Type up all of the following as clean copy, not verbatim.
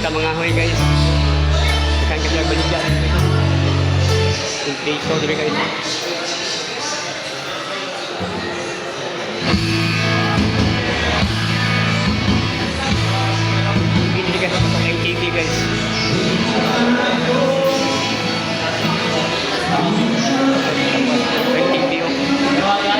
Ta mga hoy, guys. Daghan kaayo sila baligya diri, guys. Kompleto diri, guys. TV diri, guys, pasok yung TV, guys. Yung TV, oh. Gwapo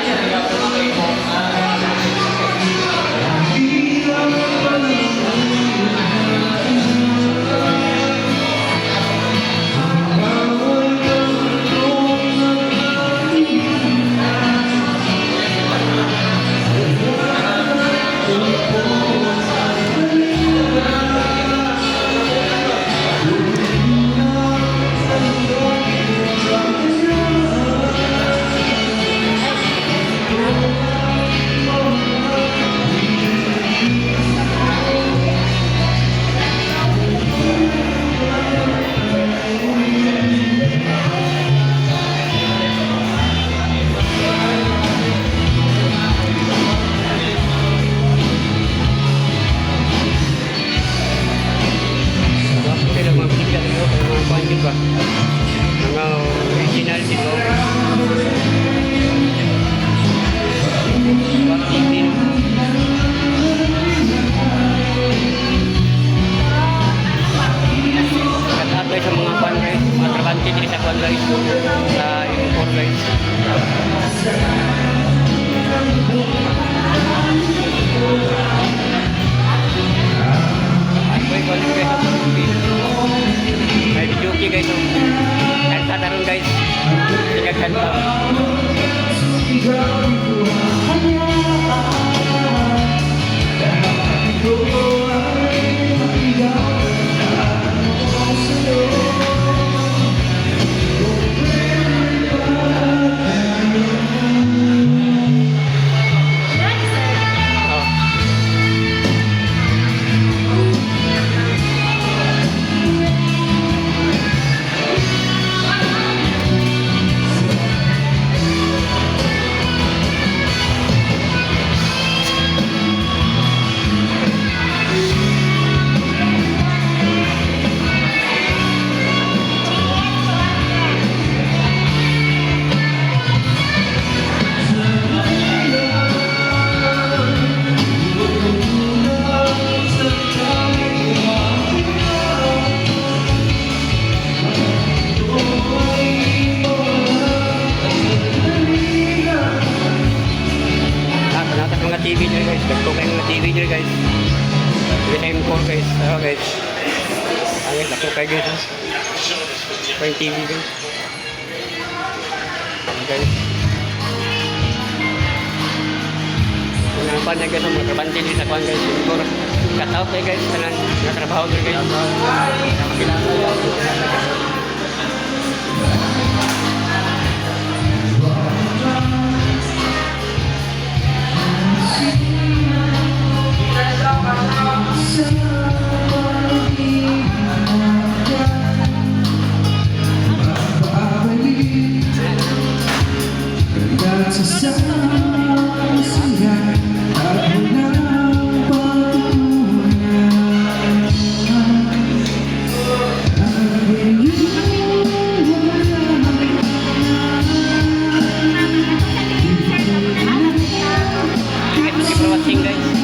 sila mga baligya dito. Mga kuan yun ba? Mga original dito. Swak TV, no? Shout out, guys, sa mga kuan, guys. Mga trabante dito sa kuan, guys. Sa M4, guys. Ay, kuan guys. May videoke, guys. Oh. Kanta taron, guys. Tingag kanta. Oh. Ah, tanata mga TV nyo, guys. Dagko kayo mga TV nyo, guys. Dito sa M4, guys. Ano, guys. Ay, dagko kayo, guys. Oh. Ito yung TV, guys. Ayan, guys. Mga pan na, guys, ang mga trabante dito sa kuan, guys. M4. Shout out kayo, guys. Tanan, mga trabaho nyo, guys. Makilala guys. Sa saya at walang pagkukulang ang iyong wala. Thank you for watching, guys.